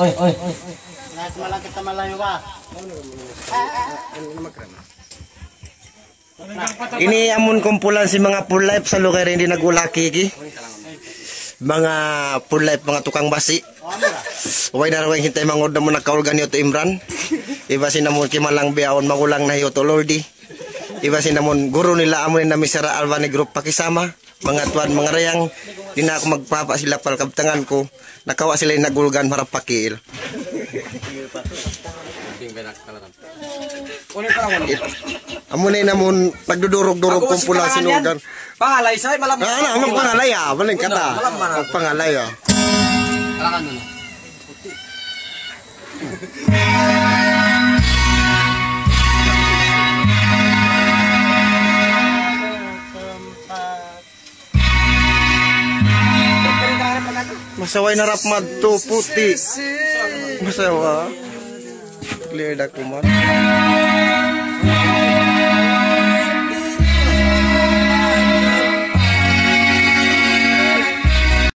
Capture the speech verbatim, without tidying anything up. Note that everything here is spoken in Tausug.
Oy, oy. Nasa malaki sa malayo ba? Ini amun kumpulan sin manga poor life sa lugar ini nag-ulaki ki. Manga poor life, manga tukang basi. Way na way hintay mangud namun nakaulgan hi Utu' Imran. Iban sin namun kimalang bihaun, magulang na hi Utu' Lordi. Iban sin namun guru nila amun nami sara Albani Group pakisama. Manga tuwan, manga dayang, di' na aku magpahaba' sin lapal kabtangan ku. Nakawa' sila in nag-ulgan harap pakil. Amu na in amun pagdudurug-durug kumpulan sin ulgan. Pangalay sa malam. Ah, na, magpangalay, ah. Maling kata. Malam mana? Magpangalay, ah. Kalangan mo na. Masa way na harap madtu puti'. Masa wa. Clear da kuman.